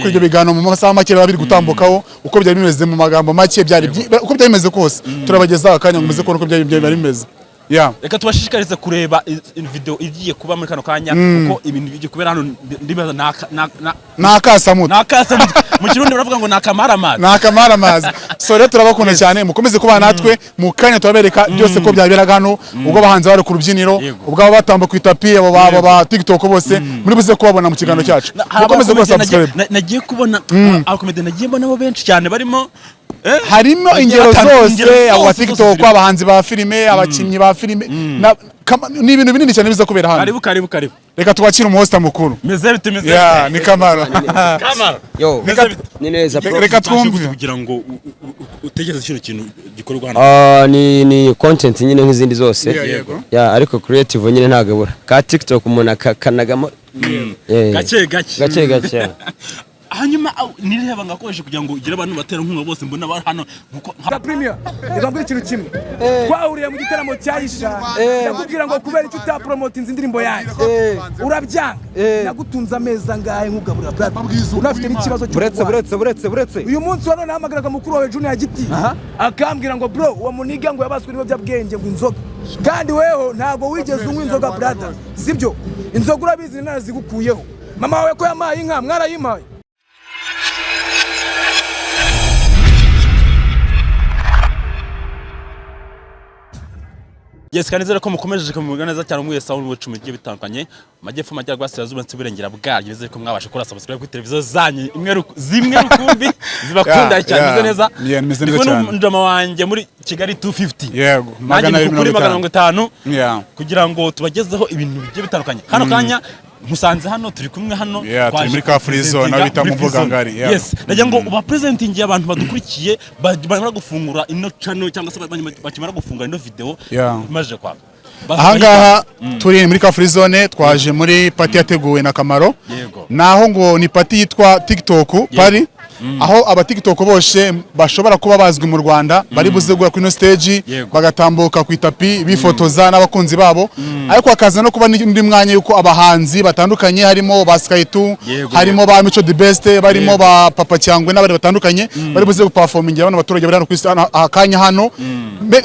kuri ibyo biganiro mu masaha make biba biri gutambukaho, uko byari bimeze mu magambo make, byari uko byari bimeze kose turabagezaho akanya ngo muze kubona uko byari bimeze. Yeah. Reka tubashishikarize kureba video igiye kuba muri kano kanya, kuko ibintu bigiye kubera hano ndibaza Ni akasamutwe. Ni akasamutwe. Mu Kirundi baravuga ngo ni akamaramazi. Ni akamaramazi. So rero turabakunda cyane, mukomeze kubana natwe. Mu kanya turabereka byose ko byaberaga hano, ubwo abahanzi bari ku rubyiniro, ubwo aba batamba ku itapi, abo ba TikTok bose muri buze kubabona mu kiganiro cyacu. Hari Mukomeze gukora abakomediye subscribe. nagiye kubona, abakomediye nagiye mbona bo benshi cyane barimo Harimo bagiye ingero batandukanye, zose, ingero abo ba zose, zose TikTok, zirimo. abahanzi ba filime, abakinnyi ba filime, ni ibintu binini cyane biza kubera hano. Karibu, karibu, karibu. Reka twakire umuhosta mukuru. Meze bite, meze Yeah, bite? ni Kamaro. Kamaro. Yo, Meze bite? ni neza, bro. Reka twumve. Gute kugira ngo utekereze kino kintu gikorwa hano? Ah, ni content nyine nk'izindi zose. Yeah, yego. Ya, ariko creative nyine ntabwo ibura. Ka TikTok umuntu akakanagamo. Gake gake. Gake gake. Hanyuma nirihe banga wakoresheje kugira ngo ugire abantu baterankunga bose mbona bari hano kuko Premier, reka mbwira ikintu kimwe. Twahuriye mu gitaramo cya Isha, ndakubwira ngo kubera icyo utapromotinze indirimbo yanjye urabyanga. Nagutunze amezi angahe nkugaburira, brother? Unafite n'ikibazo Buretse. cy'uburwayi. Buretse, buretse, buretse. Uyu munsi wa none nahamagaraga mukuru wawe Junior Giti, akambwira ngo bro, uwo muniga ngo yabaswe n'ibiyobyabwenge, ngo inzoga, kandi weho ntabwo wigeze unywa inzoga, brother, sibyo? Inzoga urabizi narazigukuyeho. Mama wawe ko yamaye inka, mwarayimpaye. Yes, kandi nizere ko mukomeje kumugana neza cyane mwese aho muri bice bigiye bitandukanye, amajyepfo, amajyaruguru, burasirazuba ndetse uburengera bwaryo. Nizere ko mwabasha gukora subscribe kuri televiziyo zanyu imwe zimwe rukumbi zibakunda cyane. Yeah. Meze neza? Yeah, meze neza Ndi kumwe cyane. n'umujama wanjye muri Kigali 250. Yego, Nanjye 250. ndi kuri 250 kugira ngo tubagezeho ibintu bigiye bitandukanye. Hano kanya musanze hano, turi kumwe hano. Yeah, turi Twaje muri Car Free Zone, aho bita muri mu Free mbuga Zone. ngari, yeah. Yes, ndagira ngo ubapresentingiye abantu badukurikiye bamara gufungura ino channel cyangwa se bakimara gufungura ino video imaze kwaka. Ahangaha turi muri Car Free Zone, twaje muri party yateguwe na Kamaro. Naho ngo ni party yitwa TikTok Party, aho aba TikTok bose bashobora kuba bazwi mu Rwanda bari buze guhura kuri ino stage, bagatambuka ku itapi bifotoza n'abakunzi babo, ariko hakaza no kuba n'undi mwanya yuko abahanzi batandukanye harimo ba Sky2, harimo ba Mico the Best, barimo ba Papa Cyangwe n'abandi batandukanye bari buze guperformingira bano baturage bari hano ku isi aha kanya hano.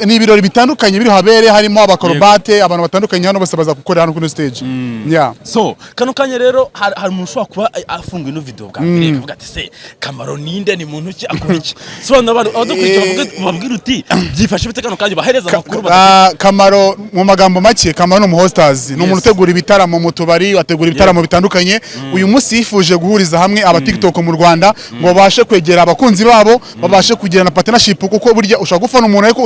Ni ibirori bitandukanye biri habere, harimo abakorobate, abantu batandukanye hano bose baza gukorera hano kuri ino stage. Yeah. So kano kanya rero hari umuntu ushobora kuba afunga ino video bwa mbere akavuga ati: "Se Kamaro ninde? Ni muntu ki? Akora iki?" Sobanura abantu abadukurikiye, babwire uti byifashe bite kano kanya, bahereza amakuru. Ah, Kamaro mu magambo make, Kamaro ni umuhosters, ni umuntu utegura ibitaramo mu tubari, ategura ibitaramo bitandukanye. Uyu munsi yifuje guhuriza hamwe aba TikTok mu Rwanda ngo babashe kwegera abakunzi babo, babashe kugirana partnership, kuko burya ushobora gufana umuntu ariko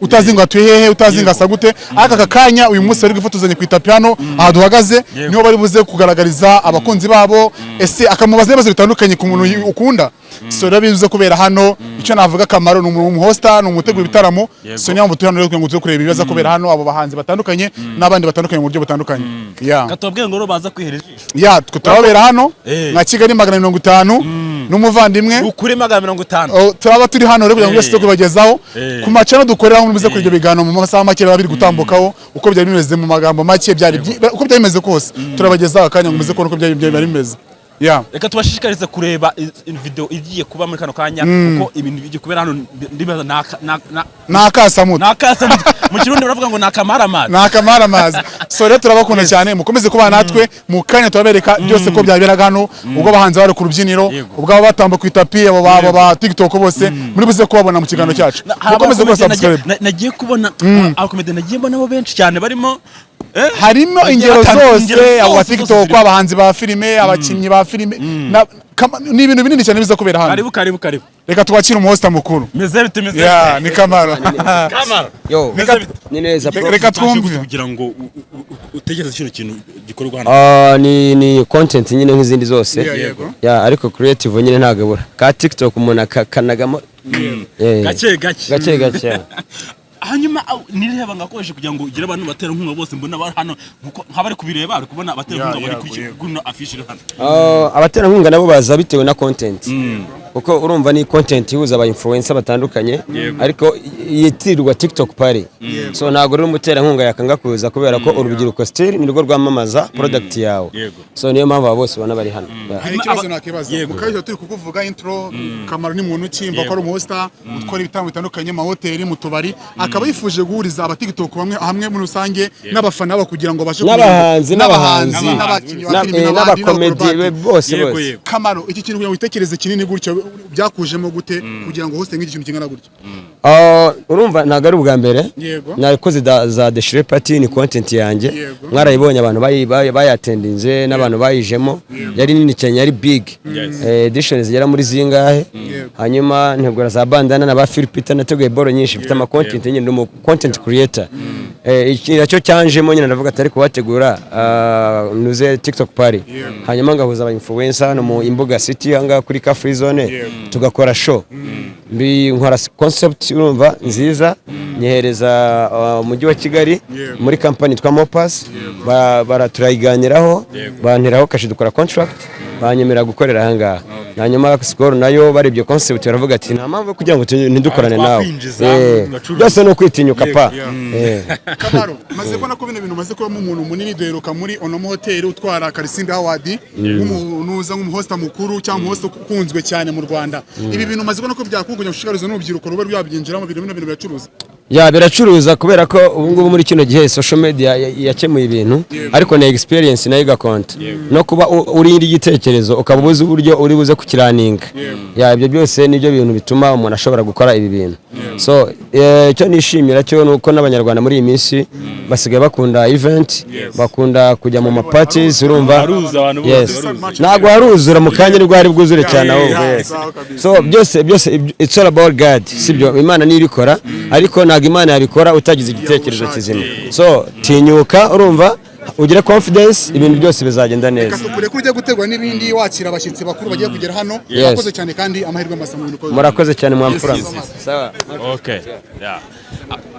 utazi ngo atuye hehe, utazi ngo asa gute. Ariko aka kanya uyu munsi bari kwifotozanya ku itapi hano aha duhagaze, niho bari buze kugaragariza abakunzi babo, ese akamubaza ibibazo bitandukanye ku muntu ukunda. So rero bivuze kubera hano, icyo navuga, Kamaro ni umuhosta, ni umutegura ibitaramo. So niyo mpamvu turi hano rero kugira ngo tuze kureba ibibaza kubera hano, abo bahanzi batandukanye n'abandi batandukanye mu buryo butandukanye. Yeah. Katubabwire ngo rero baza kwihera ijisho. Yeah, twe turababera hano nka Kigali 250 n'umuvandimwe. Ukuri 250. Oh, turaba turi hano rero kugira ngo byose tukubagezaho ku macano dukoreraho, muze kuri ibyo biganiro mu masaha make biba biri gutambukaho, uko byari bimeze mu magambo make, byari uko byari bimeze kose turabagezaho akanya ngo muze kubona uko byari bimeze. Yeah. Reka tubashishikarize kureba video igiye kuba muri kano kanya, kuko ibintu bigiye kubera hano ndibaza Ni akasamutwe. ni akasamutwe. Mu Kirundi baravuga ngo ni akamaramazi. Ni akamaramazi. So rero turabakunda cyane, mukomeze kubana natwe. Mu kanya turabereka byose ko byaberaga hano, ubwo abahanzi bari ku rubyiniro, ubwo aba batamba ku itapi, abo ba TikTok bose muri buze kubabona mu kiganiro cyacu. Hari Mukomeze gukora abakomediye subscribe. nagiye kubona, abakomediye nagiye mbona bo benshi cyane barimo Harimo bagiye ingero batandukanye, zose, ingero abo ba zose, zose TikTok, zirimo. abahanzi ba filime, abakinnyi ba filime, ni ibintu binini cyane biza kubera hano. Karibu, karibu, karibu. Reka twakire umuhosta mukuru. Meze bite, meze Yeah, bite? ni Kamaro. Kamaro. Yo, Meze bite? ni neza, bro. Reka twumve. Gute kugira ngo utekereze kino kintu gikorwa hano? Ah, ni content nyine nk'izindi zose. Yeah, yego. Ya, ariko creative nyine ntabwo ibura. Ka TikTok umuntu akakanagamo. Gake gake. Gake gake. Hanyuma nirihe banga wakoresheje kugira ngo ugire abantu baterankunga bose mbona bari hano, kuko nk'abari kubireba bari kubona abaterankunga Yeah, bari yego, yego. kuri ino affiche iri hano? Ah, abaterankunga nabo baza bitewe na content. Kuko urumva ni content ihuza aba influencer batandukanye, ariko yitirirwa TikTok Party. So ntabwo rero umuterankunga yakanga kuza, kubera ko urubyiruko still nirwo rwamamaza product yawe. So niyo mpamvu aba bose ubona bari hano. Yeah. Hari ikibazo nakibaza. Yego. Mu kabiri turi kukuvuga intro, Kamaro ni muntu ki? Mva ko ari umuhosta utwara ibitaramo bitandukanye mu mahoteli, mu tubari, akaba yifuje guhuriza aba TikTok bamwe hamwe muri rusange n'abafana babo kugira ngo babashe N'abahanzi, n'abahanzi, n'abahanzi. n'abakinnyi ba filime, n'abandi, n'abakomedi n'abakorobati. bose, bose. Kamaro, iki kintu kugira ngo witekereze kinini gutyo, byakujemo gute kugira ngo hoste nk'iki kintu kingana gutyo? Ah, urumva ntabwo ari ubwa mbere. Nakoze za Deshire Party, ni content yanjye. Mwarayibonye, abantu bayatendinze n'abantu bayijemo, yari nini cyane, yari big. Edition zigera muri zingahe. Hanyuma ntegura za bandana na ba Phil Peter, nateguye boro nyinshi, mfite ama content nyine, ndi umu content creator. Iki nacyo cyanjemo nyine, ndavuga atari kubategura nuze TikTok Party, hanyuma ngahuza aba influencer hano mu Imbuga City, ahangaha kuri Car Free Zone, tugakora show. Mbi nkora concept, urumva, nziza, nyihereza umujyi wa Kigali muri company yitwa Mopas. Turayiganiraho, banteraho kashe, dukora contract, banyemerera gukorera ahangaha. Hanyuma Skol nayo barebye concept baravuga ati nta mpamvu yo kugira ngo ntidukorane nawe. Twakwinjiza, tugacuruza. Byose ni ukwitinyuka pa. Kamaro, maze kubona ko bino bintu umaze kubamo umuntu munini. Duheruka muri Onomo Hotel utwara Karisimbi Award nk'umuntu uza nk'umuhosta mukuru cyangwa umuhosta ukunzwe cyane mu Rwanda. Ibi bintu umaze kubona ko byakugunya gushishikariza n'urubyiruko rube rwabyinjiramo, bino bintu biracuruza? Ya, biracuruza, kubera ko ubu ngubu muri kino gihe social media yakemuye ibintu, ariko na experience nayo igakonta, no kuba urinda igitekerezo, ukaba ubuze uburyo uri buze kukiraninga. Ya, ibyo byose nibyo bintu bituma umuntu ashobora gukora ibi bintu. So icyo nishimira cyo ni uko n'Abanyarwanda muri iyi minsi basigaye bakunda event, bakunda kujya mu ma parties, urumva. Haruza abantu bose, baruzuye. Ntabwo haruzura, mu kanya nibwo hari bwuzure cyane ahubwo. Yes. Sawa kabisa. So byose byose, it's all about God, sibyo? Imana niyo ibikora, ariko ntabwo Imana yabikora utagize igitekerezo kizima. So tinyuka, urumva, ugire confidence, ibintu byose bizagenda neza. Reka tukure ko ujya gutegura n'ibindi, wakira abashyitsi bakuru bagiye kugera hano. Yes. Murakoze cyane kandi amahirwe masa mu bintu ukoze. Murakoze cyane, mwamfura. Yes. Sawa. Okay. Yeah.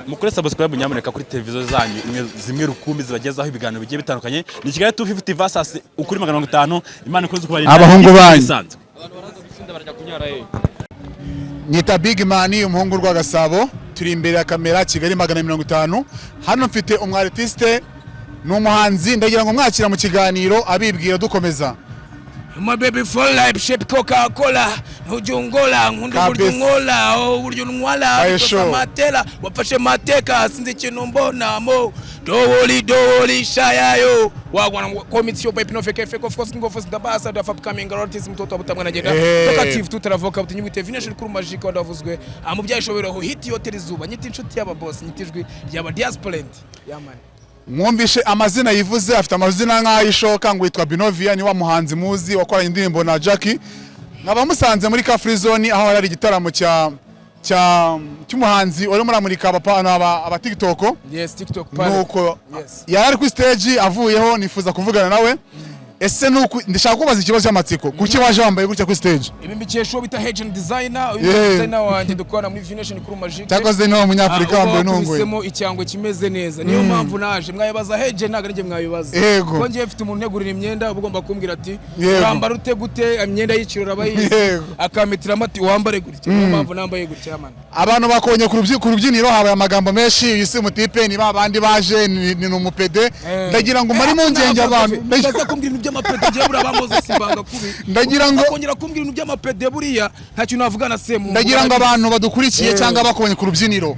Mukore subscribe nyamuneka kuri televiziyo zanyu imwe zimwe rukumbi zibagezaho ibiganiro bigiye bitandukanye. Ni Kigali 250 versus ukuri 500. Imana ikomeze kubarinda. Abahungu banyu. Bisanzwe. Nyita Big Man, umuhungu rwa Gasabo. Turi imbere ya kamera Kigali 500. Hano mfite umu artiste, ni umuhanzi, ndagira ngo mwakira mu kiganiro abibwira dukomeza. My baby full life shape Coca Cola, ntujya nkunda uburyo Kabisa. unkola, oh, uburyo untwala. Ayo bikosa show. Matela wafashe mateka, sinzi ikintu mbonamo, dowoli dowoli shayayo wagwana komiti yo pipe no fake fake, of course king of the basa of upcoming artist, mtoto abutamwa nagenda. Talkative tutaravoka butinyugute vination kuri magic wandavuzwe amubyaye hit hotel izuba, nyita inshuti y'aba boss, nyita ijwi ry'aba diaspora, yeah man. Mwumvishe amazina yivuze, afite amazina nk'ay'ishoka, ngo yitwa Binovia, ni wa muhanzi muzi wakoranye indirimbo na Jackie. Nkaba musanze muri Car Free Zone, aho hari igitaramo cya cy'umuhanzi wari muramurika aba TikTok. Yes, TikTok party. Nuko yari ari kuri stage, avuyeho nifuza kuvugana nawe. Ese nuku ndashaka kubaza ikibazo cy'amatsiko, kuki waje wambaye gutya kuri stage? Ibi mbikesha uwo bita Hegen Designer, uyu designer wanjye dukorana muri Vination kuri Magic. Cyakoze ni Umunyafurika wambaye ntunguye. Wakubisemo icyangwe kimeze neza, niyo mpamvu naje. Mwayibaza Hegen, ntabwo ari njye mwabibaza. Ko ngiye mfite umuntu untegurira imyenda, uba ugomba kumbwira ati wambara ute gute, imyenda y'ikirori aba yize, akampitiramo ati wambare gutya. Niyo mpamvu nambaye gutya, man. Abantu bakubonye ku rubyiniro, habaye amagambo menshi: uyu si umutipe, ni ba bandi baje, ni umupede. Ndagira ngo umare impungenge abantu. Ndaza kumbwira ibintu by'amapede, ngira buriya ba Moses mbanga kubi. Ndagira ngo- Kongera kumbwira ibintu by'amapede, buriya nta kintu navuga na semu. Ndagira ngo abantu badukurikiye cyangwa bakubonye ku rubyiniro,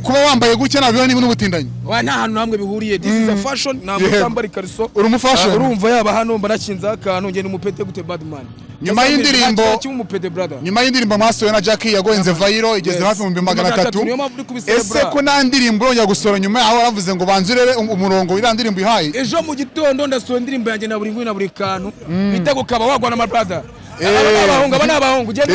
kuba wambaye gutya ntabwo niba n'ubutindanyi. Wa, nta hantu hamwe bihuriye. This is a fashion, ntabwo utambara ikariso. Uri umu fashion. Ah, urumva, yaba hano mba nakinzeho akantu, ngenda umupede gute, bad man? Nyuma y'indirimbo- Kimwe umupede, brother. Nyuma y'indirimbo mwasohoye na Jackie yagoyenze viral, igeze hafi mu 300,000. Niyo mpamvu uri kubicelebra. Ese ko nta ndirimbo urongera gusohora nyuma yaho? Waravuze ngo banze urebe umurongo iriya ndirimbo ihaye. Ejo mu gitondo ndasohora indirimbo yanjye na buri nguni na buri kantu bita gukaba wagwana, ma brother. Aba ni abahungu, aba ni abahungu, ugenda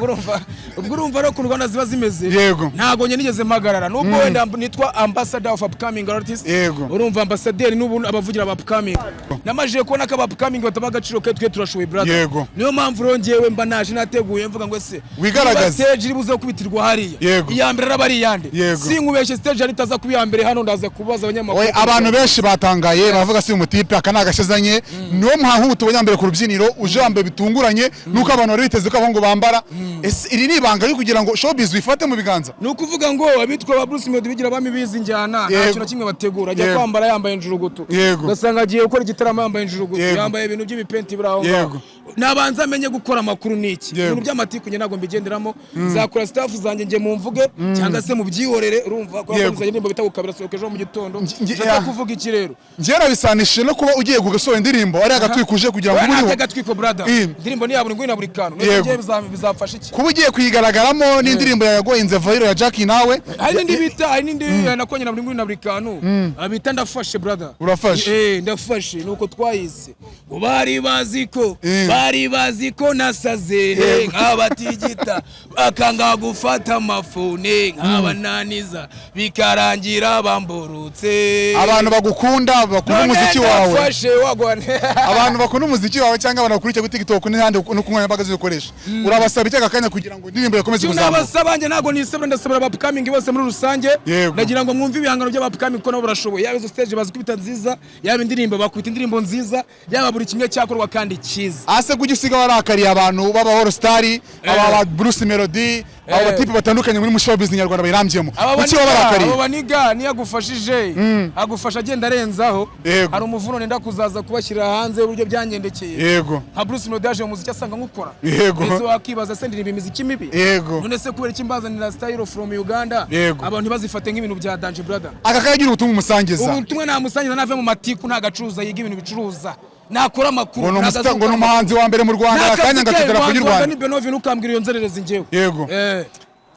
urumva. Ubwo urumva rero ukuntu Rwanda ziba zimeze. Yego. Ntago njye nigeze mpagarara, nubwo wenda nitwa ambassador of upcoming artist. Yego. Urumva ambasaderi n'ubu abavugira aba upcoming, namajije kubona ko aba upcoming bataba agaciro ke, twe turashoboye, brother. Yego. Niyo mpamvu rero njyewe mba naje nateguye, mvuga ngo ese Wigaragaze. niba stage iri buze gukubitirwa hariya, Yego. iya mbere araba ari iyande? Yego. Sinkubeshye, stage yari itaza kuba iya mbere hano, ndaza kubaza abanyamakuru. Oya, abantu benshi batangaye baravuga si umutipe aka ni agashezanye, niwo muhangu tubonye mbere ku rubyiniro uje wambaye bitunguranye, nuko abantu bari biteze ko abahungu bambara. Ese iri ni ibanga ryo kugira ngo showbiz wifate mu biganza? Ni ukuvuga ngo abitwa ba Bruce Melody bigira abami bizi njyana, nta Yego. kintu na kimwe bategura. Ajya Yego. kwambara yambaye injurugutu, Yego. ugasanga agiye gukora igitaramo yambaye injurugutu, Yego. yambaye ibintu by'ibipenti biri aho Yego. ngaho. Nabanza amenye gukora amakuru n'iki, Yego. ibintu by'amatiku njye ntabwo mbigenderamo. Nzakora staff zanjye, njye mumvuge cyangwa se mubyihorere. Urumva ko Yego. nzajya indirimbo bita gukabira sohoka ejo mu gitondo. Nge- Nshaka kuvuga iki rero? Njyewe nabisanishije no kuba ugiye gusohora indirimbo ari agatwiko uje kugira ngo Oya, ube ntabwo uriho. agatwiko, brother. Indirimbo ni ya buri nguni na buri kantu. None Yego. njyewe bizamfasha iki? Kuba ugiye kuyigaragaramo n'indirimbo ya Yagoyinze Viral ya Jackie nawe. Hari n'indi bita, hari n'indi nakonye na buri nguni na buri kantu, bita ndafashe, brother. Urafashe. Ndafashe nuko twayise ngo bari bazi ko bari bazi ko nasaze, nk'abatigita bakanga gufata amafone, nk'abananiza bikarangira bamburutse. Abantu bagukunda, bakunda None umuziki wawe, ndafashe wagwane. abantu bakunda umuziki wawe cyangwa abantu bakurikira kuri TikTok n'ahandi no ku nkoranyambaga zikoresha, urabasaba iki aka kanya kugira ngo indirimbo ikomeze kuzamuka? Nabasaba njye, ntabwo nisabira, ndasabira aba upcoming bose muri rusange. Yego. Ndagira ngo mwumve ibihangano by'aba upcoming ko nabo barashoboye, yaba izo stage bazikubita nziza, yaba indirimbo bakubita indirimbo nziza, yaba buri kimwe cyakorwa kandi cyiza. Ase kujya usiga warakariye abantu b'aba All Star, aba ba Bruce Melody, abo batipe batandukanye muri showbiz nyarwanda bayirambyemo, Aba kuki baniga, wabarakariye? abo baniga niyo agufashije agufasha agenda arenzaho. Yego. Hari umuvuno nenda kuzaza kubashyira hanze uburyo byangendekeye. Yego. Nka Bruce Melody yaje mu muziki asanga nkukora. Yego. Ese wakibaza se ndirimba imiziki mibi? Yego. None se kubera iki mbazanira style from Uganda, Yego. abantu ntibazifate nk'ibintu bya danger, brother? Aka kanya ugira ubutumwa umusangiza. Ubutumwa namusangiza, nave mu matiku, nta gacuruza, yiga ibintu bicuruza, nakora amakuru. Ngo ni ngo ni umuhanzi wa mbere mu Rwanda aka kanya ngafite idarapo ry'u Rwanda. Ni Benovin ukambwira iyo nzererezi njyewe. Yego.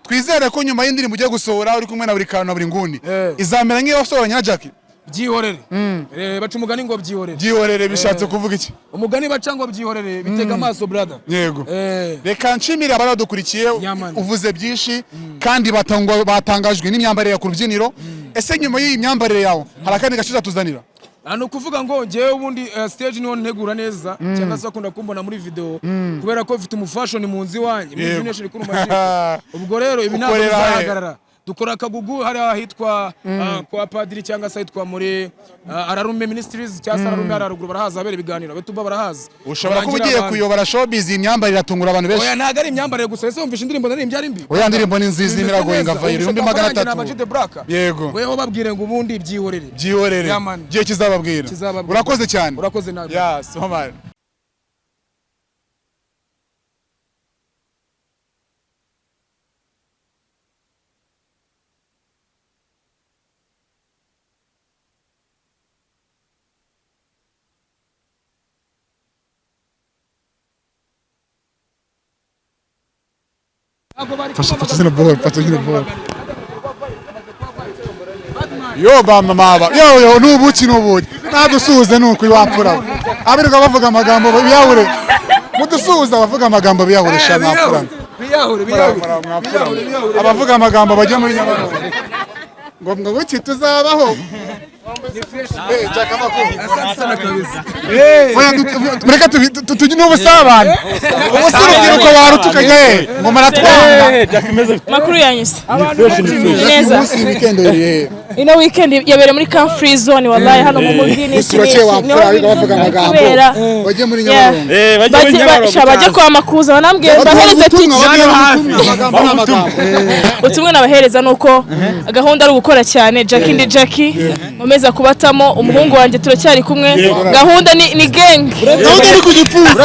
Twizere ko nyuma y'indirimbo ugiye gusohora uri kumwe na buri kantu na buri nguni, izamera nk'iyo wasohoranye na Jackie. Byihorere. Baca umugani ngo byihorere. Byihorere bishatse kuvuga iki? Umugani baca ngo byihorere, bitega amaso, brother. Yego. Reka nshimire abari badukurikiye. Yeah, man. Uvuze byinshi kandi batangajwe n'imyambarire ya ku rubyiniro. Ese nyuma y'iyi myambarire yawe hari akandi gace uzatuzanira? Ni ukuvuga ngo njyewe ubundi stage niho ntegura neza, cyangwa se bakunda kumbona muri video, kubera ko mfite umufashion mu nzu iwanjye muri Yego. Nation kuri Magic. Ubwo rero ibi ntabwo Ukorera he? bizahagarara. Dukora akagugu hariya ahitwa kwa padiri, cyangwa se ahitwa muri Ararume Ministries, cyangwa se Ararume hariya haruguru barahaza, habera ibiganiro, abetuba barahazi. Ushobora kuba Urangira ugiye abantu. kuyobora showbiz, iyi myambarire iratungura abantu benshi. Oya, ntabwo ari imyambarire gusa. Ese wumvishe indirimbo naririmbye ari mbi? Oya, indirimbo ni nziza, irimo iragoyinga viral 300,000. Ama G The Black. Yego. Weho babwire ngo ubundi byihorere. Byihorere. Yeah, man. Gihe kizababwira. Kizababwira. Urakoze cyane. Urakoze nawe. Yeah, so man. Fasha, fasha zino ball, fasha zino ball. Yo ba mama ba. Yo yo nubuki nubuki. Nadusuhuze nuko iwapfura. Abirirwa bavuga amagambo biyahure. Mudusuhuza abavuga amagambo biyahure sha mwapfura. Biyahure, biyahure. Mwapfura. Abavuga amagambo bajya muri Nyabarongo. Ngo ngo buki tuzabaho. Jack amakuru. Asante kabisa. Oya, mureke tujye n'ubusabane. Ubu si urubyiruko warutukanye he? Ngo muratwanga. Makuru yanyuze Jack, neza. umunsi weekend uri he? Ino weekend yabereye muri Car Free Zone, wallahi hano mu mujyi ni Gusa urakeye wamfura, wiga bavuga amagambo. Kubera Bajye muri Yeah. Nyabarongo. Bajye kwa Makuza banambwiye mbahereze Ubutumwa, tike. baduha ubutumwa, amagambo n'amagambo. Ubutumwa nabahereza ni uko gahunda ari ugukora cyane. Jackie ndi Jackie, nkomeza kubatamo umuhungu wanjye, turacyari kumwe, gahunda ni gang. Gahunda iri ku gipfunsi.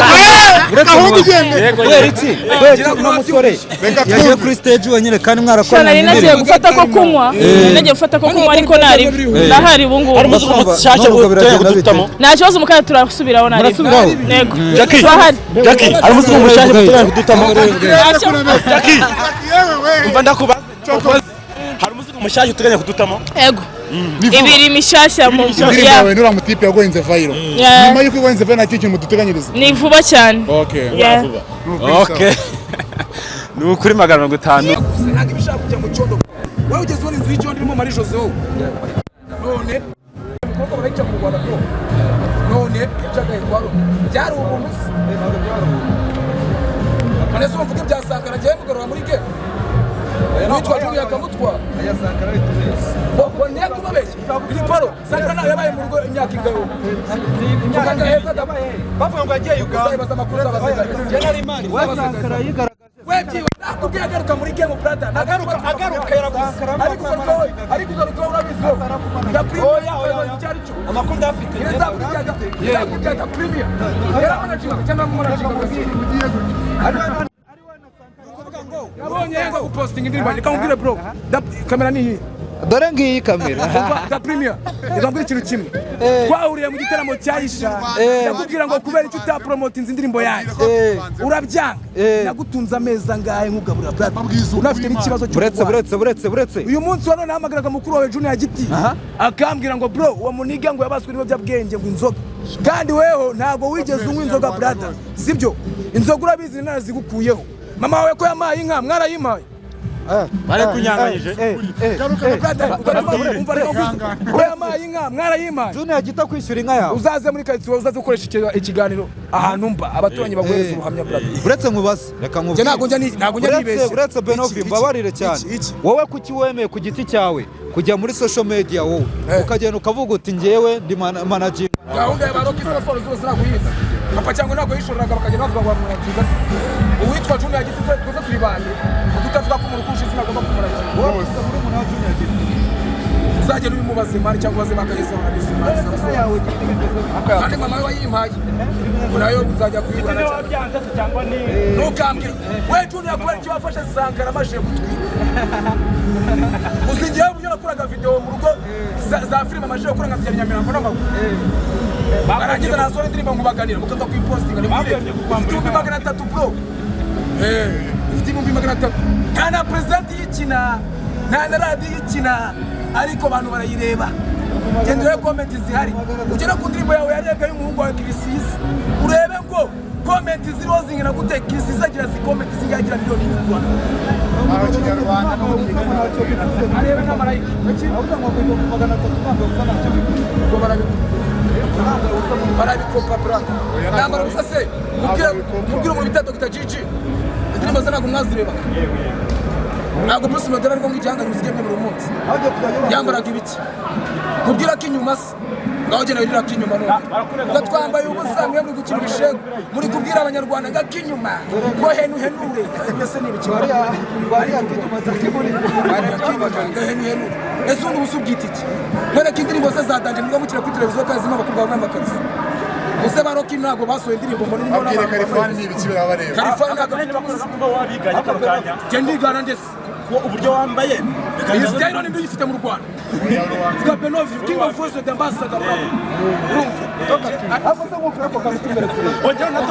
Gahunda igende. Kubera iki? Kubera iki uno musore Reka yagiye twumve. kuri stage wenyine kandi Sha, mwarakoranye nari nagiye indirimbo? gufata ko kunywa, nari nagiye gufata ko kunywa, ariko nari ndahari ubu ngubu. Mushyashya None ubwo biragenda bite? Nta kibazo, mu kanya turasubiraho nari. Murasubiraho? Yego, turahari. Jackie, hari umuzigo mushyashya duteganya kudutamo? Ntacyo. Jackie, Yewe we. umva ndakubaza, hari umuzigo mushyashya uteganya kudutamo? Yego, ibiri mishyashya mu Indirimbo Yeah. yawe nuriya mutipe yagoyinze viral. Yeah. Nyuma y'uko igoyinze viral nta kintu muduteganyiriza? Ni vuba cyane. Okay. Yeah. Okay. Ni ukuri 150. Ntabwo ibishaka kujya mu cyondo. Wowe ugeze ubona inzu y'icyondo irimo Marie Jose wowe? None umukobwa barayica mu Rwanda bro. None yacaga ikwaro byari ubuntu se? None se wumva ibya Sankara agiye mugarura muri ge witwa Junior akamutwara? Aya Sankara bitubeshye. Bo niyo kubabeshya iri paro. Sankara nawe yabaye mu rugo imyaka ingahe? Imyaka heza da Bavuga ngo yagiye Uganda. Uzayibaza amakuru z'abasigaye. We Sankara yigaragaje. Webyiwe nakubwiye agaruka muri game brother, Agaruka agaruka yarabuze. Ariko ugaruka wowe, ariko ugaruka wowe urabizi wowe da premier. Oya, icyo ari cyo Amakuru ndafite. Nzakubwira premier yaramanaginga cyangwa kumanaginga. Nabonye yanga gupostinga indirimbo yanjye. Kamubwire bro, kamera ni iyi. Dore ngiyi kamera. Da premier, reka mbwire ikintu kimwe. Twahuriye mu gitaramo cya Isha, ndakubwira ngo kubera icyo utapromotinze indirimbo yanjye urabyanga. Nagutunze amezi angahe nkugaburira brother, unafite n'ikibazo Buretse. cy'uburwayi. Buretse, buretse, buretse. Uyu munsi wa none nahamagaraga mukuru wawe Junior Giti, akambwira ngo bro, uwo muniga ngo yabaswe n'ibiyobyabwenge ngo inzoga, kandi weho ntabwo wigeze unywa inzoga brother, sibyo? Inzoga urabizi narazigukuyeho. Mama wawe ko yamaye inka, mwarayimpaye? Bari kunyanganyije. Brother, ugatuma umva, reka nkwize. Ko yamaye inka, mwarayimpaye? Junior Gita kwishyura inka yawe? Uzaze muri karitsiye, uzaze gukoresha ikiganiro ahantu mba, abaturanyi baguhereza ubuhamya brother. Buretse nkubaze, reka Njye ntabwo njya ntabwo njya Buretse, nibeshya. buretse Benovi. Iki, Mbabarire iki, cyane. iki, iki. Wowe kuki wemeye ku giti cyawe kujya muri social media, wowe ukagenda ukavuga uti njyewe ndi managing? Gahunda ya baroki siporo zose ntabwo uyizi papa, cyangwa ntabwo yishoreraga bakagenda bavuga ngo bamurakinga se? Uwitwa Junior Giti se twese turi bande? Kuko utavuga ko umuntu ukurusha izina agomba kumurakinga. Uzagenda ubimubaze mari, cyangwa ubaze bakageze barabizi mari. Kandi mama we wayimpaye, ngo nayo nzajya kuyibura cyane. Ntukambwire we Junior kubera icyo wafashe Sankara amajije gutwika. Uzi ngewe uburyo nakoraga video mu rugo za filime, amajije gukora nkazijyana i Nyamirambo n'amaguru, barangiza nasohora indirimbo nkubaganira mukava kuyipostinga? Nimwire ifite 300,000 bro. Ifite 300,000. Nta na perezidenti y'ikina, nta na radiyo y'ikina, ariko abantu barayireba. Genda urebe comment zihari, ugere ku ndirimbo yawe yarebwa y'umuhungu wawe Kirisizi, urebe ngo comment ziriho zingana gute. Kirisizi agira zi comment zingagira miliyoni mu Rwanda. Kinyarwanda. Arebe nka marayika. Ubwo barabikopa brother, nambara ubusa se. Mubwire umuntu bita Dr. Gigi, indirimbo ze ntabwo mwazirebaga? Ntabwo Bruce Melody ariko nk'igihangano musigaye buri munsi yambaraga ibiki? Mubwira ko inyuma se, ngaho genda wirira ko inyuma. None ngo twambaye ubusa, mwe muri gukina ibishego, muri kubwira Abanyarwanda ngo ak'inyuma ngo henu henure. Ibyo se ni ibiki? Ngo henu henure. Ese ubundi ubusa ubwita iki? None ko indirimbo ze zadanje murwa mukina kuri televiziyo, kandi zirimo abakobwa bambaye amakariso? Ese ba Rocky ntabwo basohoye indirimbo mbona irimo Babwire. n'abantu Kalifani bambaye ni ibiki birabareba? Kalifani ntabwo afite ubusa. Kuba wabiganye kano kanya. Njye ndigana ndetse Uburyo wambaye. Iyi style ni uyifite mu Rwanda. Vuga Benovi, King of Voice, the ambassador brother. Urumva? Ongera na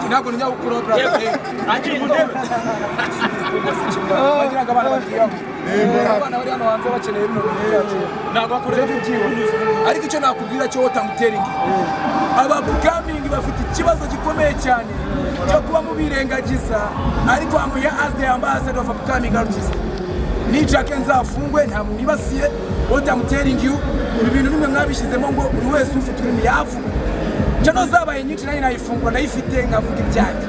Ntabwo ni nyabukuru brother. Akiri mu ntebe. Bagira ngo abana bagiye abana bari hano hanze bakeneye bino bintu byacu. Ntabwo bakorera. Ariko icyo nakubwira cyo, what I'm telling you, aba upcoming bafite ikibazo gikomeye cyane cyo kuba mubirengagiza, ariko I'm here as the ambassador of upcoming artist. Ni Jack nzafungwe, nta muntu nibasiye. What I'm telling you, ibi bintu nimwe mwabishyizemo ngo buri wese ufite ururimi yavuga. Channel zabaye nyinshi, nayo nayifungura ndayifite nkavuga ibyanjye.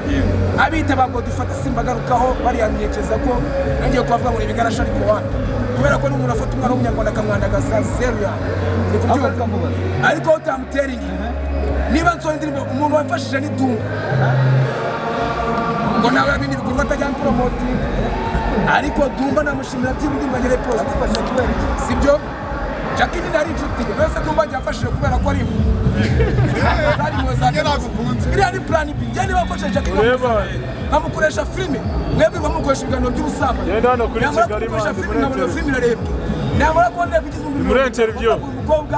Abita ba Godifata simbagarukaho, bariyamyekeza ko nangiye kubavuga ngo ni ibigarasha, ariko wapi, kubera ko n'umuntu afata umwana w'Umunyarwanda akamwandagaza zeru yawe uri kubyumva. Ariko what I'm telling you, niba nsohoye indirimbo, umuntu wamfashije ni Dumba, ngo nawe ibindi bikorwa atajya promoting, ariko Dumba namushimira byibura indirimbo agere post, sibyo? Jackie nyine ari inshuti ye wese. Dumba yafashije kubera ko ari imwe zari imwe za Njye nagukunze. Iriya ni plan B. Njye niba mfashije Jackie nkamukoresha filime, mwebwe bamukoresha ibiganiro by'ubusambanyi. Genda hano kuri Namara Kigali kumukoresha Mandi, filime, muri nkabona interview. filime irarebwe, namara kubona irarebwe igizwe Muri interview. Umukobwa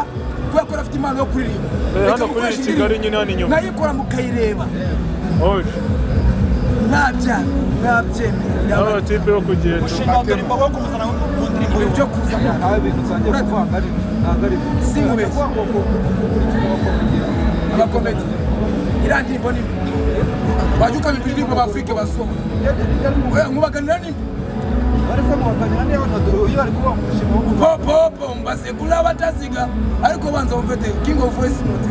kubera ko afite impano yo kuririmba, Hano reka kuri mukoreshe Kigali indirimbo nyine hano inyuma. nkayikora mukayireba. Oje. Mwabyanga mwabyemera. N'abatipe bo kugenda. Umushinga wa mbere wo kumuzana mu ndirimbo. Ibintu byo kuza Ntawe ibintu usangiye kuvanga ari ntabwo ari byo. Sinkubeshye. Kuvuga ngo gukurikiza abakomediye. Abakomedi, iriya ndirimbo ni mbi. Wajya ukaba indirimbo ba Afrique basoma. Oya, nkubaganira nimba popopo mbasekula batasiga, ariko banza wumve the king of voice note.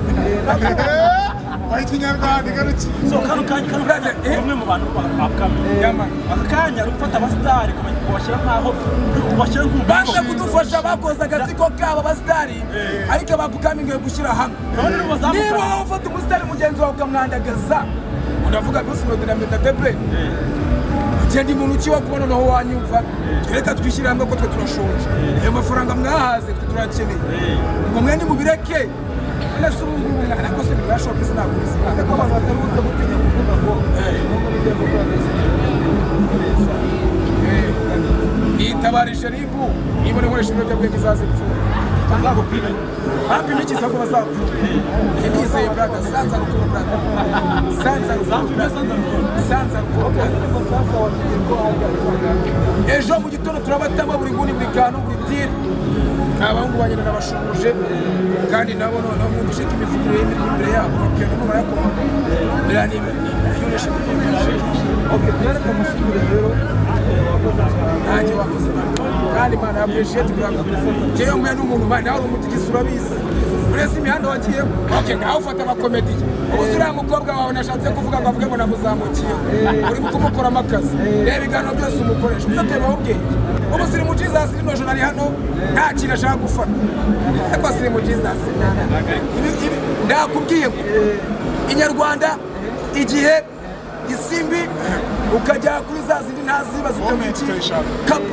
Ikinyarwanda igarukiye. So kano kanya Brother, eh? Umwe mu bantu ba upcoming. Yeah, man. Aka kanya ari gufata abasitari kubashyira nkaho kubashyira nk'umuco. Banza kudufasha, bakoze agatsiko kabo abasitari, ariko aba upcoming gushyira hamwe. None nibo bazamuka. Niba wowe ufata umusitari mugenzi wawe ukamwandagaza, ndavuga Bruce Melody na Meddy Debre, ugenda umuntu ukiwa kubona noneho wanyumva. Reka twishyire hamwe ko twe turashonje, ayo mafaranga mwahaze twe turakeneye, ngo mwe nimubireke. None se ubu ngubu mwana ko se birashoboka? Sinagubizi. Ko abantu batari buze gutinya kuvuga ngo nubwo bigiye gukora neza. Nitabarije RIB, niba nkoresha ibiyobyabwenge izazipfura. Bapima iki se ko bazapfa? Nizeye, brother, sanza rukundo, brother, sanza rukundo, brother, sanza rukundo, brother. Ejo mu gitondo turabatama buri nguni, buri kantu, buri tiri. Abahungu banjye nabashubuje, kandi nabo noneho mwumvishe ko imivugire y'imiri imbere yabo, amapiyano mo barayakomaga. Biriya ni ibikoresho. Okay, byareka mushimire rero, wakoze cyane. Nanjye wakoze, man. Kandi man, I appreciate, brother. Njyewe mwe n'umuntu, man, nawe uri umutigisi, urabizi. Uretse imihanda wagiyemo, okay, ngaho ufata abakomediye. Ubu se uriya mukobwa wawe nashatse kuvuga ngo avuge ngo namuzamukiyeho, uri kumukoramo akazi. Reba ibiganiro byose umukoresha, uza turebaho ubwenge. Ubu Sirimu Jesus rino joro ari hano, nta kintu ashaka gufata, ariko Sirimu Jesus ibi ndakubwiye ngo Inyarwanda, Igihe, Isimbi, ukajya kuri za zindi ntaziba Moment zitamuki turayishaka.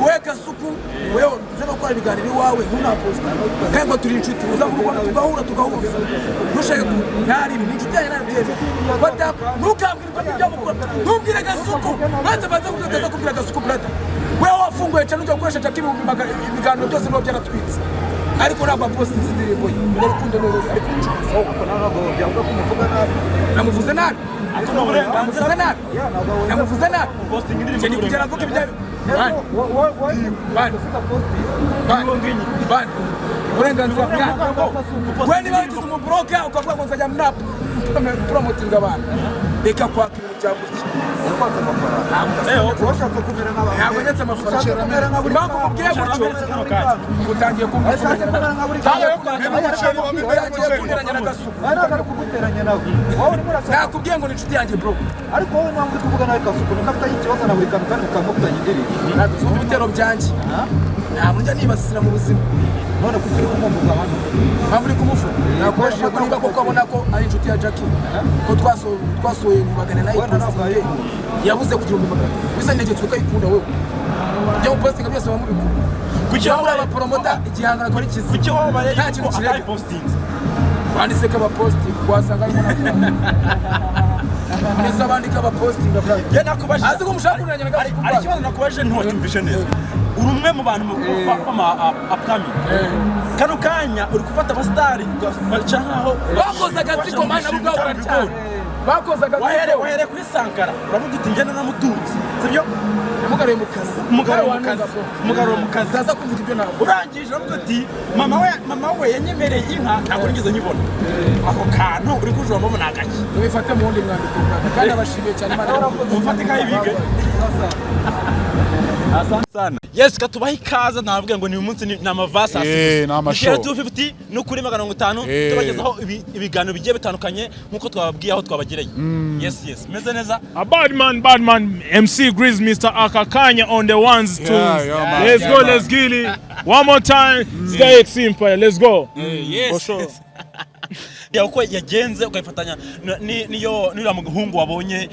We Kasuku, wewe nze no gukora ibiganiro iwawe ntunaposta, kandi ngo turi inshuti, uza mu Rwanda tugahura tugahuza, ntushake ku ntari ibi ni inshuti yanjye narabyemeye. Bata ntukambwire ko ibyo mukora, ntumbwire Gasuku, banza banza kubwira kubwira Gasuku, brother. Wewe wafunguye cyane ujya gukoresha caka 100,000, ibiganiro byose biba byaratwitse, ariko ntabwo apostinze indirimbo ye ngo rukundo ni uruhe, ariko umucuruzi Ntabwo byavuga ko umuvuga nabi. Namuvuze nabi? Namuvuze nabi? Namuvuze nabi? Posting indirimbo. Njye ni kugera mvuga ibya Man, man, man, man, uburenganzira bwanyu. We niba wagize umubroka ukavuga ngo nzajya mna promotinga abantu, reka kwaka ibintu bya gutya. Yakwatse amafaranga. Washatse kumera nk'abantu. Ntabwo nyetse amafaranga. Ushatse kumera nka buri Impamvu mubwiye gutyo, utangiye Ushatse kumera nka buri utangiye kunteranya na Gasuku. Nawe ntabwo ari kuguteranya nawe. Wowe urimo urashaka. Nakubwiye ngo ni inshuti yanjye, bro. Ariko wowe mpamvu uri kuvuga nawe Kasuku nuko afitanye ikibazo na buri kantu kandi mukaba mufitanye indirimbo. Ntabwo ibitero byanjye, ntabwo njya nibasira mu buzima. None kuki uri kumuvuga hano? Mpamvu uri kumuvuga, nakubajije ngo niba koko abona ko ari inshuti ya Jackie, ko twasohoye Nkubagana nayo Wenda ntabwo postinge yabuze ku 1300, bisa ntegetswe ukayikunda wowe, ibyo mupostinga byose muba mubikunda. Kuki Kuki muri abapromota igihangano akora ikizima? Kuki wabaye Nta kintu yuko kirega. atayipostinze? Wanditse ko abaposti wasanga harimo ndetse abandika abapostinga, brother. Njye nakubajije. Azi ko mushaka kunteranya na Gasuku. Hari ikibazo nakubajije ntiwacyumvishe neza. Uri umwe mu bantu b'ama upcoming. Kano kanya uri gufata abasitari baca nkaho Bakoze agatsiko, mana, bo ubwabo baracyari bakoze agatsiko. Wahere kuri Sankara, uravuga uti njye naramutunze, sibyo? Mugaruye mu kazi. Umugarura mu kazi, umugarura mu kazi. Utaza kumva ibyo navuga. Urangije uravuga uti mama we yanyemereye inka, ntabwo nigeze nyibona. Ako kantu uri kujuramo ni agaki? Tubifate mu wundi mwandiko, brother. Kandi abashimiye cyane, Imana. Ufate ikayi bige. Sana. Yes, katubaha ikaze. Nababwira ngo ni uyu munsi ni amavasasi. Eh, ni amashow. 250 no kuri 500. Eh. Tubagezaho ibiganiro bigiye bitandukanye nk'uko twababwiye aho twabagereye. Yes, meze neza. A bad man, bad man, MC Grizz, Mr. Akakanya on the ones, twos. Yeah, man. Let's Yeah, go, man. let's get it. One more time, Sky X Empire, let's go. Yes. For sure. Ya, uko yagenze ukayifatanya niyo nuriya muhungu wabonye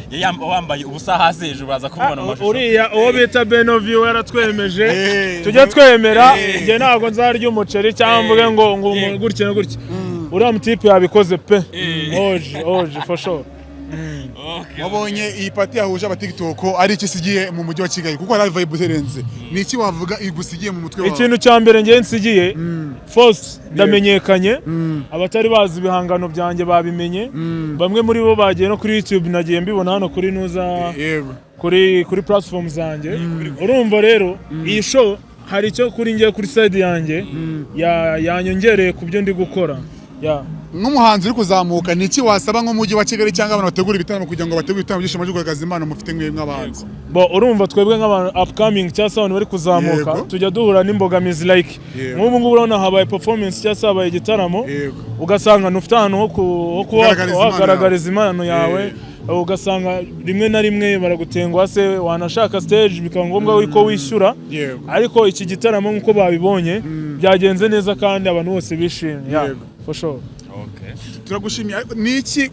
wambaye ubusa hasi hejuru, baza kumubona mu mashusho. Uriya uwo bita Benovi yaratwemeje, Eh, tujye twemera. Njye ntabwo nzarya umuceri cyangwa mvuge ngo gutya na gutya. Uriya mutipe yabikoze pe, oje oje, for sure. Wabonye iyi party yahuje abatiktok ari iki isigiye mu mujyi wa Kigali? Kuko hari vibe irenze. Ni iki wavuga igusigiye mu mutwe wawe? Ikintu cya mbere ngewe nsigiye, first, ndamenyekanye. Abatari bazi ibihangano byanjye babimenye, bamwe muri bo bagiye no kuri YouTube, nagiye mbibona hano kuri nuza kuri platform zanjye. Urumva rero iyi show hari icyo kuri ngiye kuri side yanjye yanyongereye ku byo ndi gukora ya. Nk'umuhanzi uri kuzamuka, ni iki wasaba nk'umujyi wa Kigali cyangwa abantu bategura ibitaramo kugira ngo bategure ibitaramo byishimo byo kugaragaza impano mufite mwe nk'abahanzi? Bo, urumva twebwe nk'abantu upcoming cyangwa se abantu bari kuzamuka, tujya duhura n'imbogamizi, like nk'ubu ngubu urabona habaye performance cyangwa se habaye igitaramo, ugasanga ntufite ahantu ho kuba kugaragariza impano wagaragariza impano yawe, ugasanga rimwe na rimwe baragutenguha se, wanashaka stage bikaba ngombwa ko wishyura. Ariko iki gitaramo nk'uko babibonye byagenze neza kandi abantu bose bishimye. Yeah, for sure. Turagushimiye. Ariko ni iki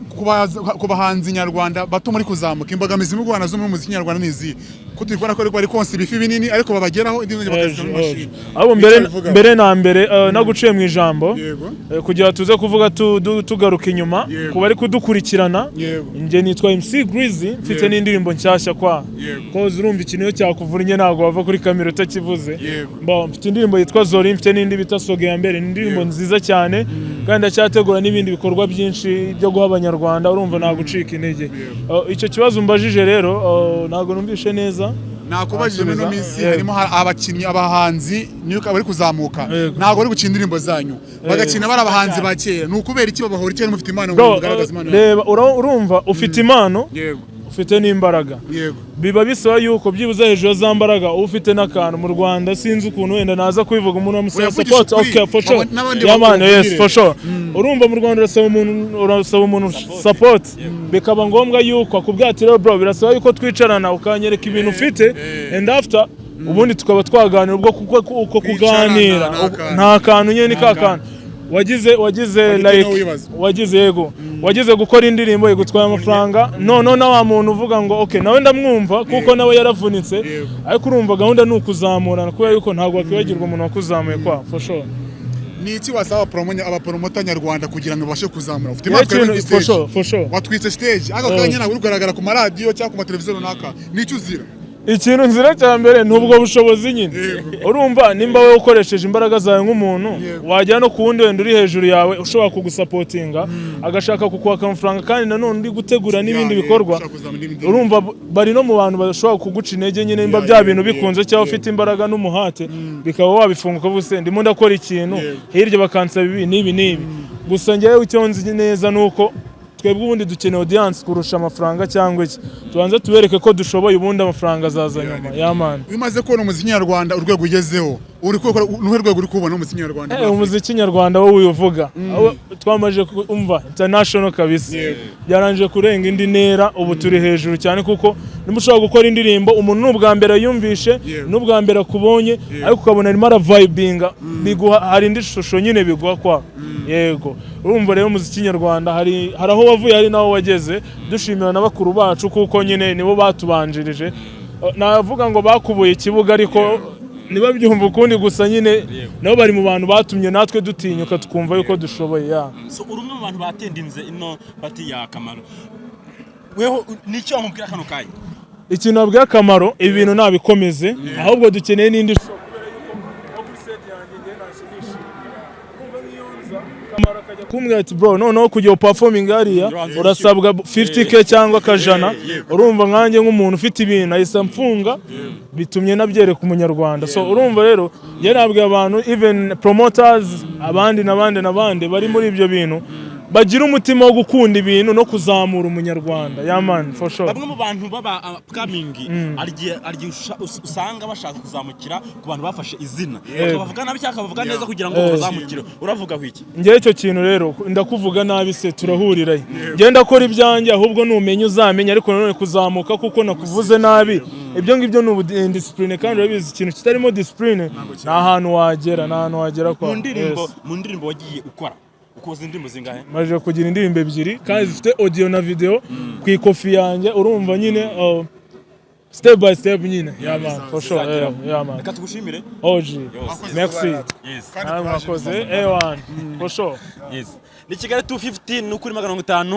ku bahanzi nyarwanda bato muri kuzamuka, imbogamizi mu Rwanda zo muri muziki nyarwanda ni izihe, ko turi kubona ko bari konsa ibifi binini ariko babageraho indi bakazishyira mu mashini? Ahubwo mbere Icyo bivugaho. mbere na mbere, naguciye mu ijambo, kugira tuze kuvuga tugaruka inyuma ku bari kudukurikirana, njye nitwa MC Greezy, mfite n'indirimbo nshyashya kwa koza. Urumva ikintu iyo cyakuvunnye ntabwo wava kuri kamera utakivuze. Bon, mfite indirimbo yitwa Zori, mfite n'indi bita Soge ya mbere, ni indirimbo nziza cyane, kandi ndacyategura n'ibindi bikorwa byinshi byo guha abanyarwanda. Urumva nta gucika intege. Icyo kibazo umbajije rero, ntabwo numvishe neza. Nakubajije muri ino Asubiza. minsi harimo abakinnyi, abahanzi niyo bari kuzamuka, ntabwo bari gukina indirimbo zanyu, bagakina bari abahanzi ba kera. Ni ukubera iki babahora icyo mufite impano ngo Bro, mugaragaze impano yanyu? reba, urumva ufite impano, ufite n'imbaraga, biba bisaba yuko byibuze hejuru ya za mbaraga uba ufite n'akantu. Mu Rwanda sinzi ukuntu wenda naza kubivuga, umuntu amusaba Oya, vugisha support. ukuri. Okay, for sure. N'abandi Yeah, man, yes, bakubwire. for sure. Urumva mu Rwanda urasaba umuntu support, bikaba ngombwa yuko akubwira ati: "Rero bro, birasaba yuko twicarana ukanyereka ibintu ufite, and after ubundi tukaba twaganira." Ubwo kuko uko Kwicarana, kuganira nta kantu. nta kantu nyine, ni ka kantu wagize Wagite like nawe wibaza. wagize, yego, wagize gukora indirimbo igutwaye amafaranga, none na wa muntu uvuga ngo okay, nawe ndamwumva kuko nawe yaravunitse. Ariko urumva gahunda ni ukuzamurana, kubera yuko ntabwo wakwibagirwa umuntu wakuzamuye kwa, for sure. Ni iki wasaba abapromoter nyarwanda kugira ngo babashe kuzamura? Ufite Yeah, impano kuri for stage, sure, for sure. watwitse stage, ariko kanya ntabwo uri kugaragara ku maradiyo cyangwa ku mateleviziyo runaka. Ni icyo uzira? Ikintu nzira cya mbere ni ubwo bushobozi nyine. Urumva nimba wowe ukoresheje imbaraga zawe nk'umuntu, wajya no ku wundi wenda uri hejuru yawe ushobora kugusupportinga, agashaka kukwaka amafaranga, kandi nanone uri gutegura n'ibindi bikorwa, ushaka kuzamura n'ibindi. Urumva bari no mu bantu bashobora kuguca intege nyine, nimba bya bintu bikunze cyangwa ufite imbaraga n'umuhate, bikaba wabifunga ukavuga se ndimo ndakora ikintu, hirya bakansaba ibi n'ibi n'ibi. Gusa njyewe icyo nzi neza ni uko twebwe ubundi dukeneye audience kurusha amafaranga cyangwa iki. Tubanze tubereke ko dushoboye, ubundi amafaranga azaza nyuma ya man. Iyo umaze kubona umuziki nyarwanda urwego ugezeho, uri gukora nuhe rwego uri kubona umuziki nyarwanda muri Afurika? Umuziki nyarwanda wo wivuga, aho twamaze kumva international kabisa, byarangije kurenga indi ntera, ubu turi hejuru cyane, kuko nimba ushobora gukora indirimbo umuntu n'ubwa mbere yumvishe, n'ubwa mbere akubonye, ariko ukabona arimo aravibinga, biguha, hari indi shusho nyine biguha kwa. Yego, urumva rero umuziki nyarwanda hari aho wavuye, hari n'aho wageze. Dushimira na bakuru bacu kuko nyine nibo batubanjirije. Navuga ngo bakubuye ikibuga, ariko ntibabyumva ukundi, gusa nyine nabo bari mu bantu batumye natwe dutinyuka tukumva yuko dushoboye ya. So uri umwe mu bantu batendinze ino party ya Kamaro, weho nicyo wamubwira kano kanya? Ikintu nabwiye akamaro, ibi bintu nabikomeze, ahubwo dukeneye n'indi show, kubera yuko nko kuri set yanjye njye ntashye nishimye. Urumva nk'iyo nza Kamaro akajya kumbwira ati: "Bro, noneho kugira performing hariya urasabwa 50K cyangwa akajana." Urumva nkanjye nk'umuntu ufite ibintu ahise mfunga, bitumye nabyereka umunyarwanda. So urumva rero njye nabwiye abantu, even promoters, abandi n'abandi n'abandi bari muri ibyo bintu, bagira umutima wo gukunda ibintu no kuzamura umunyarwanda. Yeah man, for sure. Bamwe mu bantu baba upcoming hari igihe usanga bashaka kuzamukira ku bantu bafashe izina, bakabavuga nabi cyangwa bakabavuga neza kugira ngo bazamukire. Uravuga iki? Njyewe icyo kintu rero, ndakuvuga nabi se turahurirayo? Njyewe ndakora ibyanjye, ahubwo numenya uzamenya. Ariko nanone kuzamuka kuko nakuvuze nabi, ibyo ngibyo ni ubudiscipline, kandi urabizi ikintu kitarimo discipline nta hantu wagera, nta hantu wagera kwa. Mu ndirimbo Yes. mu ndirimbo wagiye ukora, ukoze indirimbo zingahe? Maze kugira indirimbo ebyiri kandi zifite audio na video ku ikofi yanjye. Urumva nyine step by step nyine. Yeah man, for sure. Yeah man. Reka tugushimire. OG, merci. Yes. Nawe mwakoze, A1 for sure. Yes, ni Kigali 250 ni ukuri 500.